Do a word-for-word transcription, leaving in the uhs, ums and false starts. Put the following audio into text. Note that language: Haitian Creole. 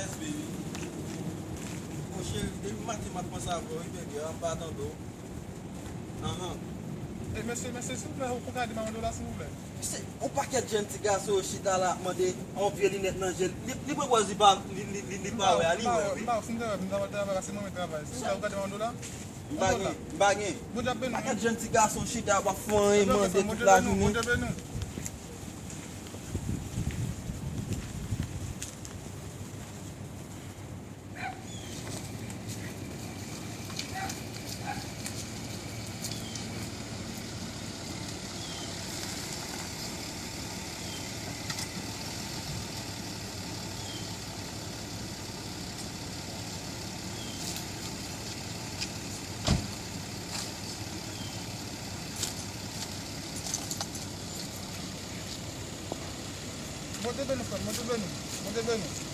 Yes, baby. O cheri, depi maten m ap panse avè w, wi, baby, an m pa tande w. Ahan. E mesye, mesye, silvouplè, ou ka gade m a yon dola, silvouplè? Se yon pakèt jèn ti gason yo chita la ap mande yon vye linèt nan je l. Li, li pran pòz li pa, li, li, li, li pa wè a, li wè, wi. M pa wè, m pa wè, m ta wè travay la, se mwen menm travay. Silvouplè, ou ka gade m a yon dola? M pa gen, m pa gen. Bondye ap beni w. Pakèt jèn ti gason chita ap fè anyen, mande tout lajounen. Bondye beni w. Bondye beni w, frè m. Bondye beni w. Bondye beni w.